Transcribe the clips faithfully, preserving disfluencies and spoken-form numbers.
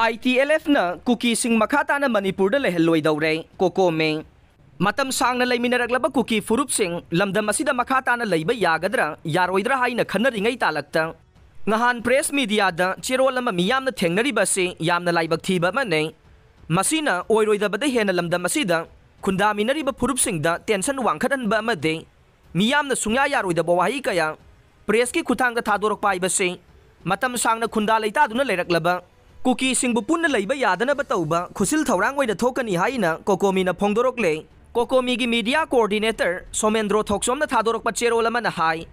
ITLFꯅ ꯀꯨꯀꯤꯁꯤꯡ ꯃꯈꯥ ꯇꯥꯅ ꯃꯅꯤꯄꯨꯔꯗ ꯂꯩꯍꯜꯂꯣꯏꯗꯧꯔꯦ, ꯀꯣꯀꯣꯃꯤ꯫ ꯃꯇꯝ ꯁꯥꯡꯅ ꯂꯩꯃꯤꯟꯅꯔꯛꯂꯕ ꯀꯨꯀꯤ ꯐꯨꯔꯨꯞꯁꯤꯡ ꯂꯝꯗꯝ ꯑꯁꯤꯗ ꯃꯈꯥ ꯇꯥꯅ ꯂꯩꯕ ꯌꯥꯒꯗ꯭ꯔꯥ ꯌꯥꯔꯣꯏꯗ꯭ꯔꯥ ꯍꯥꯏꯅ ꯈꯟꯅꯔꯤꯉꯩ ꯇꯥꯂꯛꯇ, ꯉꯍꯥꯟ ꯄ꯭ꯔꯦꯁ ꯃꯤꯗꯤꯌꯥꯗ ꯆꯦꯔꯣꯜ ꯑꯃ ꯃꯤꯌꯥꯝꯅ ꯊꯦꯡꯅꯔꯤꯕ ꯑꯁꯤ ꯌꯥꯝꯅ ꯂꯥꯏꯕꯛ ꯊꯤꯕ ꯑꯃꯅꯤ꯫ ꯃꯁꯤꯅ ꯑꯣꯏꯔꯣꯏꯗꯕꯗ ꯍꯦꯟꯅ ꯂꯝꯗꯝ ꯑꯁꯤꯗ ꯈꯨꯟꯗꯥꯃꯤꯟꯅꯔꯤꯕ ꯐꯨꯔꯨꯞꯁꯤꯡꯗ ꯇꯦꯟꯁꯟ ꯋꯥꯡꯈꯠꯍꯟꯕ ꯑꯃꯗꯤ ꯃꯤꯌꯥꯝꯅ ꯁꯨꯡꯌꯥ ꯌꯥꯔꯣꯏꯗꯕ ꯋꯥꯍꯩ ꯀꯌꯥ ꯄ꯭ꯔꯦꯁꯀꯤ ꯈꯨꯠꯊꯥꯡꯗ ꯊꯥꯗꯣꯔꯛꯄ ꯍꯥꯏꯕꯁꯤ ꯃꯇꯝ ꯁꯥꯡꯅ ꯈꯨꯟꯗꯥ ꯂꯩꯇꯥꯗꯨꯅ ꯂꯩꯔꯛꯂꯕ ꯀꯨꯀꯤꯁꯤꯡꯕꯨ ꯄꯨꯟꯅ ꯂꯩꯕ ꯌꯥꯗꯅꯕ ꯇꯧꯕ ꯈꯨꯠꯁꯤꯜ ꯊꯧꯔꯥꯡ ꯑꯣꯏꯅ ꯊꯣꯛꯀꯅꯤ ꯍꯥꯏꯅ ꯀꯣꯀꯣꯃꯤꯅ ꯐꯣꯡꯗꯣꯔꯛꯂꯦ꯫ ꯀꯣꯀꯣꯃꯤꯒꯤ ꯃꯤꯗꯤꯌꯥ ꯀꯣꯑꯣꯔꯗꯤꯅꯦꯇꯔ ꯁꯣꯃꯦꯟꯗ꯭ꯔꯣ ꯊꯣꯛꯆꯣꯝꯅ ꯊꯥꯗꯣꯔꯛꯄ ꯆꯦꯔꯣꯜ ꯑꯃꯅ ꯍꯥꯏ,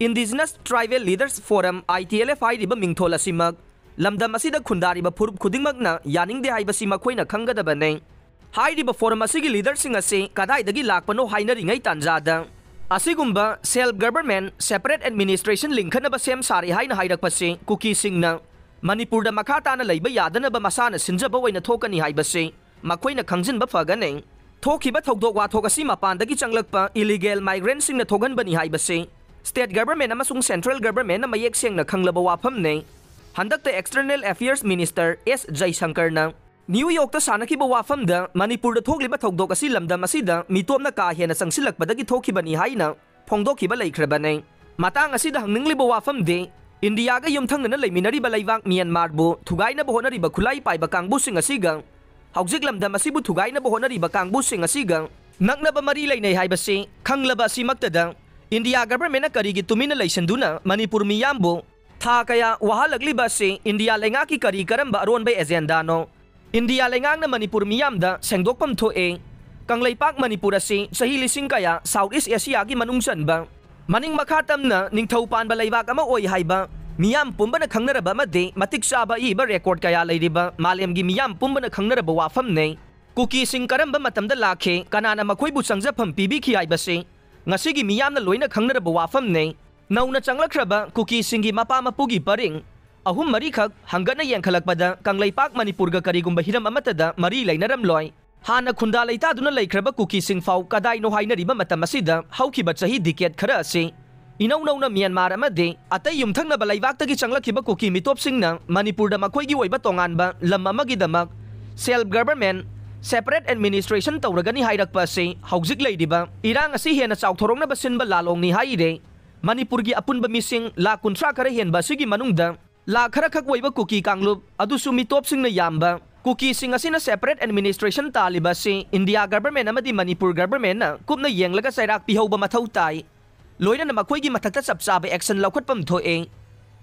Indigenous Tribal Leaders Forum, ITLF ꯍꯥꯏꯔꯤꯕ ꯃꯤꯡꯊꯣꯜ ꯑꯁꯤꯃꯛ ꯂꯝꯗꯝ ꯑꯁꯤꯗ ꯈꯨꯟꯗꯥꯔꯤꯕ ꯐꯨꯔꯨꯞ ꯈꯨꯗꯤꯡꯃꯛꯅ ꯌꯥꯅꯤꯡꯗꯦ ꯍꯥꯏꯕꯁꯤ ꯃꯈꯣꯏꯅ ꯈꯪꯒꯗꯕꯅꯤ꯫ ꯍꯥꯏꯔꯤꯕ ꯐꯣꯔꯝ ꯑꯁꯤꯒꯤ ꯂꯤꯗꯔꯁꯤꯡ ꯑꯁꯤ ꯀꯗꯥꯏꯗꯒꯤ ꯂꯥꯛꯄꯅꯣ ꯍꯥꯏꯅꯔꯤꯉꯩ ꯇꯥꯟꯖꯥꯗ, ꯑꯁꯤꯒꯨꯝꯕ self government, separate administration ꯂꯤꯡꯈꯠꯅꯕ ꯁꯦꯝ ꯁꯥꯔꯦ ꯍꯥꯏꯅ ꯍꯥꯏꯔꯛꯄꯁꯤ ꯀꯨꯀꯤꯁꯤꯡꯅ ꯃꯅꯤꯄꯨꯔꯗ ꯃꯈꯥ ꯇꯥꯅ ꯂꯩꯕ ꯌꯥꯗꯅꯕ ꯃꯁꯥꯅ ꯁꯤꯟꯖꯕ ꯑꯣꯏꯅ ꯊꯣꯛꯀꯅꯤ ꯍꯥꯏꯕꯁꯤ ꯃꯈꯣꯏꯅ ꯈꯪꯖꯤꯟꯕ ꯐꯒꯅꯤ꯫ ꯊꯣꯛꯈꯤꯕ ꯊꯧꯗꯣꯛ ꯋꯥꯊꯣꯛ ꯑꯁꯤ ꯃꯄꯥꯟꯗꯒꯤ ꯆꯪꯂꯛꯄ ꯏꯂꯤꯒꯦꯜ ꯃꯥꯏꯒ꯭ꯔꯦꯟꯁꯤꯡꯅ ꯊꯣꯛꯍꯟꯕꯅꯤ ꯍꯥꯏꯕꯁꯤ state government ꯑꯃꯁꯨꯡ central governmentꯅ ꯃꯌꯦꯛ ꯁꯦꯡꯅ ꯈꯪꯂꯕ ꯋꯥꯐꯝꯅꯤ꯫ ꯍꯟꯗꯛꯇ External Affairs Minister S ꯖꯩꯁꯪꯀꯔꯅ ꯅ꯭ꯌꯨ ꯌꯣꯔꯛꯇ ꯁꯥꯟꯅꯈꯤꯕ ꯋꯥꯐꯝꯗ ꯃꯅꯤꯄꯨꯔꯗ ꯊꯣꯛꯂꯤꯕ ꯊꯧꯗꯣꯛ ꯑꯁꯤ ꯂꯝꯗꯝ ꯑꯁꯤꯗ ꯃꯤꯇꯣꯞꯅ ꯀꯥ ꯍꯦꯟꯅ ꯆꯪꯁꯤꯜꯂꯛꯄꯗꯒꯤ ꯊꯣꯛꯈꯤꯕꯅꯤ ꯍꯥꯏꯅ ꯐꯣꯡꯗꯣꯛꯈꯤꯕ ꯂꯩꯈ꯭ꯔꯕꯅꯤ꯫ ꯃꯇꯥꯡ ꯑꯁꯤꯗ ꯍꯪꯅꯤꯡꯂꯤꯕ ꯋꯥꯐꯝꯗꯤ, ꯏꯟꯗꯤꯌꯥꯒ ꯌꯨꯝꯊꯪꯅꯅ ꯂꯩꯃꯤꯟꯅꯔꯤꯕ ꯂꯩꯕꯥꯛ ꯃ꯭ꯌꯥꯟꯃꯥꯔꯕꯨ ꯊꯨꯒꯥꯏꯅꯕ ꯍꯣꯠꯅꯔꯤꯕ ꯈꯨꯠꯂꯥꯏ ꯄꯥꯏꯕ ꯀꯥꯡꯕꯨꯁꯤꯡ ꯑꯁꯤꯒ ꯍꯧꯖꯤꯛ ꯂꯝꯗꯝ ꯑꯁꯤꯕꯨ ꯊꯨꯒꯥꯏꯅꯕ ꯍꯣꯠꯅꯔꯤꯕ ꯀꯥꯡꯕꯨꯁꯤꯡ ꯑꯁꯤꯒ ꯅꯛꯅꯕ ꯃꯔꯤ ꯂꯩꯅꯩ ꯍꯥꯏꯕꯁꯤ ꯈꯪꯂꯕ ꯑꯁꯤꯃꯛꯇꯗ ꯏꯟꯗꯤꯌꯥ ꯒꯚꯔꯟꯃꯦꯟꯠꯅ ꯀꯔꯤꯒꯤ ꯇꯨꯃꯤꯟꯅ ꯂꯩꯁꯤꯟꯗꯨꯅ ꯃꯅꯤꯄꯨꯔ ꯃꯤꯌꯥꯝꯕꯨ ꯊꯥ ꯀꯌꯥ ꯋꯥꯍꯜꯂꯛꯂꯤꯕ ꯑꯁꯤ ꯏꯟꯗꯤꯌꯥ ꯂꯩꯉꯥꯛꯀꯤ ꯀꯔꯤ ꯀꯔꯝꯕ ꯑꯔꯣꯟꯕ ꯑꯦꯖꯦꯟꯗꯥꯅꯣ? ꯏꯟꯗꯤꯌꯥ ꯂꯩꯉꯥꯛꯅ ꯃꯅꯤꯄꯨꯔ ꯃꯤꯌꯥꯝꯗ ꯁꯦꯡꯗꯣꯛꯐꯝ ꯊꯣꯛꯑꯦ꯫ ꯀꯪꯂꯩꯄꯥꯛ ꯃꯅꯤꯄꯨꯔ ꯑꯁꯤ ꯆꯍꯤ ꯂꯤꯁꯤꯡ ꯀꯌꯥ South East Asiaꯒꯤ ꯃꯅꯨꯡ ꯆꯟꯕ, ꯃꯅꯤꯡ ꯃꯈꯥ ꯇꯝꯅ ꯅꯤꯡꯊꯧ ꯄꯥꯟꯕ ꯂꯩꯕꯥꯛ ꯑꯃ ꯑꯣꯏ ꯍꯥꯏꯕ ꯃꯤꯌꯥꯝ ꯄꯨꯝꯕꯅ ꯈꯪꯅꯔꯕ ꯑꯃꯗꯤ ꯃꯇꯤꯛ ꯆꯥꯕ ꯑꯏꯕ ꯔꯦꯀꯣꯔꯗ ꯀꯌꯥ ꯂꯩꯔꯤꯕ ꯃꯥꯂꯦꯝꯒꯤ ꯃꯤꯌꯥꯝ ꯄꯨꯝꯕꯅ ꯈꯪꯅꯔꯕ ꯋꯥꯐꯝꯅꯤ꯫ ꯀꯨꯀꯤꯁꯤꯡ ꯀꯔꯝꯕ ꯃꯇꯝꯗ ꯂꯥꯛꯈꯤ, ꯀꯅꯥꯅ ꯃꯈꯣꯏꯕꯨ ꯆꯪꯖꯐꯝ ꯄꯤꯕꯤꯈꯤ ꯍꯥꯏꯕꯁꯤ ꯉꯁꯤꯒꯤ ꯃꯤꯌꯥꯝꯅ ꯂꯣꯏꯅ ꯈꯪꯅꯔꯕ ꯋꯥꯐꯝꯅꯤ꯫ ꯅꯧꯅ ꯆꯪꯂꯛꯈ꯭ꯔꯕ ꯀꯨꯀꯤꯁꯤꯡꯒꯤ ꯃꯄꯥ ꯃꯄꯨꯒꯤ ꯄꯔꯤꯡ ꯑꯍꯨꯝ ꯃꯔꯤꯈꯛ ꯍꯪꯒꯠꯅ ꯌꯦꯡꯈꯠꯂꯛꯄꯗ ꯀꯪꯂꯩꯄꯥꯛ ꯃꯅꯤꯄꯨꯔꯒ ꯀꯔꯤꯒꯨꯝꯕ ꯍꯤꯔꯝ ꯑꯃꯠꯇꯗ ꯃꯔꯤ ꯂꯩꯅꯔꯝꯂꯣꯏ꯫ ꯍꯥꯟꯅ ꯈꯨꯟꯗꯥ ꯂꯩꯇꯥꯗꯨꯅ ꯂꯩꯈ꯭ꯔꯕ ꯀꯨꯀꯤꯁꯤꯡ ꯐꯥꯎ ꯀꯗꯥꯏꯅꯣ ꯍꯥꯏꯅꯔꯤꯕ ꯃꯇꯝ ꯑꯁꯤꯗ ꯍꯧꯈꯤꯕ ꯆꯍꯤ ꯗꯤꯀꯦꯠ ꯈꯔ ꯑꯁꯤ ꯏꯅꯧ ꯅꯧꯅ ꯃ꯭ꯌꯥꯟꯃꯥꯔ ꯑꯃꯗꯤ ꯑꯇꯩ ꯌꯨꯝꯊꯪꯅꯕ ꯂꯩꯕꯥꯛꯇꯒꯤ ꯆꯪꯂꯛꯈꯤꯕ ꯀꯨꯀꯤ ꯃꯤꯇꯣꯞꯁꯤꯡꯅ ꯃꯅꯤꯄꯨꯔꯗ ꯃꯈꯣꯏꯒꯤ ꯑꯣꯏꯕ ꯇꯣꯉꯥꯟꯕ ꯂꯝ ꯑꯃꯒꯤꯗꯃꯛ self government, separate administration ꯇꯧꯔꯒꯅꯤ ꯍꯥꯏꯔꯛꯄ ꯑꯁꯤ ꯍꯧꯖꯤꯛ ꯂꯩꯔꯤꯕ ꯏꯔꯥꯡ ꯑꯁꯤ ꯍꯦꯟꯅ ꯆꯥꯎꯊꯣꯔꯛꯅꯕ ꯁꯤꯟꯕ ꯂꯥꯂꯣꯡꯅꯤ ꯍꯥꯏꯔꯦ꯫ ꯃꯅꯤꯄꯨꯔꯒꯤ ꯑꯄꯨꯟꯕ ꯃꯤꯁꯤꯡ ꯂꯥꯈ ꯀꯨꯟꯊ꯭ꯔꯥ ꯈꯔ ꯍꯦꯟꯕ ꯑꯁꯤꯒꯤ ꯃꯅꯨꯡꯗ ꯂꯥꯈ ꯈꯔ ꯈꯛ ꯑꯣꯏꯕ ꯀꯨꯀꯤ ꯀꯥꯡꯂꯨꯞ ꯑꯗꯨꯁꯨ ꯃꯤꯇꯣꯞꯁꯤꯡꯅ ꯌꯥꯝꯕ ꯀꯨꯀꯤꯁꯤꯡ ꯑꯁꯤꯅ separate administration ꯇꯥꯜꯂꯤꯕ ꯑꯁꯤ ꯏꯟꯗꯤꯌꯥ government ꯑꯃꯗꯤ ꯃꯅꯤꯄꯨꯔ governmentꯅ ꯀꯨꯞꯅ ꯌꯦꯡꯂꯒ ꯆꯩꯔꯥꯛ ꯄꯤꯍꯧꯕ ꯃꯊꯧ ꯇꯥꯏ꯫ ꯂꯣꯏꯅꯅ ꯃꯈꯣꯏꯒꯤ ꯃꯊꯛꯇ ꯆꯞ ꯆꯥꯕ action ꯂꯧꯈꯠꯐꯝ ꯊꯣꯛꯑꯦ꯫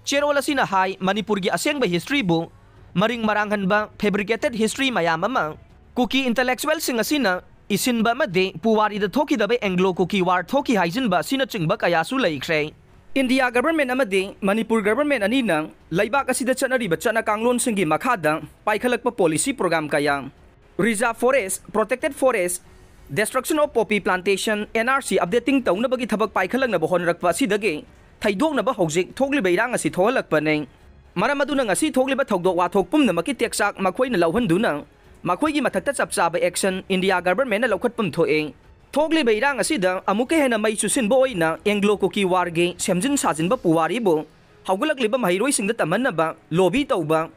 ꯆꯦꯔꯣꯜ ꯑꯁꯤꯅ ꯍꯥꯏ, ꯃꯅꯤꯄꯨꯔꯒꯤ ꯑꯁꯦꯡꯕ historyꯕꯨ ꯃꯔꯤꯡ ꯃꯔꯥꯡꯍꯟꯕ fabricated history ꯃꯌꯥꯝ ꯑꯃ ꯀꯨꯀꯤ intellectualꯁꯤꯡ ꯑꯁꯤꯅ ꯏꯁꯤꯟꯕ ꯑꯃꯗꯤ ꯄꯨꯋꯥꯔꯤꯗ ꯊꯣꯛꯈꯤꯗꯕ Anglo Kuki War ꯊꯣꯛꯈꯤ ꯍꯥꯏꯖꯤꯟꯕ ꯑꯁꯤꯅꯆꯤꯡꯕ ꯀꯌꯥꯁꯨ ꯂꯩꯈ꯭ꯔꯦ꯫ ꯏꯟꯗꯤꯌꯥ government ꯑꯃꯗꯤ ꯃꯅꯤꯄꯨꯔ government ꯑꯅꯤꯅ ꯂꯩꯕꯥꯛ ꯑꯁꯤꯗ ꯆꯠꯅꯔꯤꯕ ꯆꯠꯅ ꯀꯥꯡꯂꯣꯟꯁꯤꯡꯒꯤ ꯃꯈꯥꯗ ꯄꯥꯏꯈꯠꯂꯛꯄ policy program ꯀꯌꯥ, reserve forest, protected forest, destruction of poppy plantation, N R C updating ꯇꯧꯅꯕꯒꯤ ꯊꯕꯛ ꯄꯥꯏꯈꯠꯂꯛꯅꯕ ꯍꯣꯠꯅꯔꯛꯄ ꯑꯁꯤꯗꯒꯤ ꯊꯩꯗꯣꯛꯅꯕ ꯍꯧꯖꯤꯛ ꯊꯣꯛꯂꯤꯕ ꯏꯔꯥꯡ ꯑꯁꯤ ꯊꯣꯛꯍꯜꯂꯛꯄꯅꯤ꯫ ꯃꯔꯝ ꯑꯗꯨꯅ ꯉꯁꯤ ꯊꯣꯛꯂꯤꯕ ꯊꯧꯗꯣꯛ ꯋꯥꯊꯣꯛ ꯄꯨꯝꯅꯃꯛꯀꯤ ꯇꯦꯛꯆꯥꯛ ꯃꯈꯣꯏꯅ ꯂꯧꯍꯟꯗꯨꯅ ꯃꯈꯣꯏꯒꯤ ꯃꯊꯛꯇ ꯆꯞ ꯆꯥꯕ action ꯏꯟꯗꯤꯌꯥ governmentꯅ ꯂꯧꯈꯠꯐꯝ ꯊꯣꯛꯑꯦ꯫ ꯊꯣꯛꯂꯤꯕ ꯏꯔꯥꯡ ꯑꯁꯤꯗ ꯑꯃꯨꯛꯀ ꯍꯦꯟꯅ ꯃꯩ ꯆꯨꯁꯤꯟꯕ ꯑꯣꯏꯅ Anglo Kuki Warꯒꯤ ꯁꯦꯝꯖꯤꯟ ꯁꯥꯖꯤꯟꯕ ꯄꯨꯋꯥꯔꯤꯕꯨ ꯍꯧꯒꯠꯂꯛꯂꯤꯕ ꯃꯍꯩꯔꯣꯏꯁꯤꯡꯗ ꯇꯝꯍꯟꯅꯕ lobby ꯇꯧꯕ,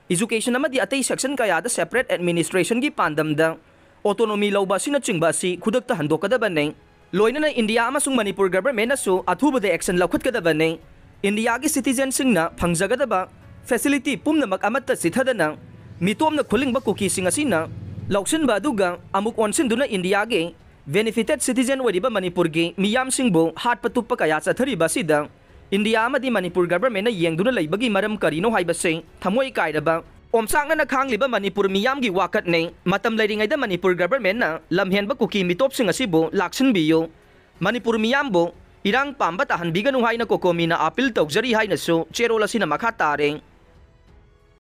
education ꯑꯃꯗꯤ ꯑꯇꯩ section ꯀꯌꯥꯗ separate administrationꯒꯤ ꯄꯥꯟꯗꯝꯗ autonomy ꯂꯧꯕ ꯑꯁꯤꯅꯆꯤꯡꯕ ꯑꯁꯤ ꯈꯨꯗꯛꯇ ꯍꯟꯗꯣꯛꯀꯗꯕꯅꯤ꯫ ꯂꯣꯏꯅꯅ ꯏꯟꯗꯤꯌꯥ ꯑꯃꯁꯨꯡ ꯃꯅꯤꯄꯨꯔ governmentꯅꯁꯨ ꯑꯊꯨꯕꯗ action ꯂꯧꯈꯠꯀꯗꯕꯅꯤ꯫ ꯏꯟꯗꯤꯌꯥꯒꯤ citizenꯁꯤꯡꯅ ꯐꯪꯖꯒꯗꯕ facility ꯄꯨꯝꯅꯃꯛ ꯑꯃꯠꯇ ꯆꯤꯊꯗꯅ ꯃꯤꯇꯣꯞꯅ ꯈꯨꯂꯤꯡꯕ ꯀꯨꯀꯤꯁꯤꯡ ꯑꯁꯤꯅ ꯂꯧꯁꯤꯟꯕ ꯑꯗꯨꯒ ꯑꯃꯨꯛ ꯑꯣꯟꯁꯤꯟꯗꯨꯅ ꯏꯟꯗꯤꯌꯥꯒꯤ benefited citizen ꯑꯣꯏꯔꯤꯕ ꯃꯅꯤꯄꯨꯔꯒꯤ ꯃꯤꯌꯥꯝꯁꯤꯡꯕꯨ ꯍꯥꯠꯄ ꯇꯨꯞꯄ ꯀꯌꯥ ꯆꯠꯊꯔꯤꯕ ꯑꯁꯤꯗ ꯏꯟꯗꯤꯌꯥ ꯑꯃꯗꯤ ꯃꯅꯤꯄꯨꯔ governmentꯅ ꯌꯦꯡꯗꯨꯅ ꯂꯩꯕꯒꯤ ꯃꯔꯝ ꯀꯔꯤꯅꯣ ꯍꯥꯏꯕꯁꯤ ꯊꯃꯣꯏ ꯀꯥꯏꯔꯕ ꯑꯣꯝꯆꯥꯛꯅꯅ ꯈꯥꯡꯂꯤꯕ ꯃꯅꯤꯄꯨꯔ ꯃꯤꯌꯥꯝꯒꯤ ꯋꯥꯀꯠꯅꯤ꯫ ꯃꯇꯝ ꯂꯩꯔꯤꯉꯩꯗ ꯃꯅꯤꯄꯨꯔ governmentꯅ ꯂꯝꯍꯦꯟꯕ ꯀꯨꯀꯤ ꯃꯤꯇꯣꯞꯁꯤꯡ ꯑꯁꯤꯕꯨ ꯂꯥꯛꯁꯤꯟꯕꯤꯌꯨ꯫ ꯃꯅꯤꯄꯨꯔ ꯃꯤꯌꯥꯝꯕꯨ ꯏꯔꯥꯡ ꯄꯥꯝꯕ ꯇꯥꯍꯟꯕꯤꯒꯅꯨ ꯍꯥꯏꯅ ꯀꯣꯀꯣꯃꯤꯅ appeal ꯇꯧꯖꯔꯤ ꯍꯥꯏꯅꯁꯨ ꯆꯦꯔꯣꯜ ꯑꯁꯤꯅ ꯃꯈꯥ ꯇꯥꯔꯦ꯫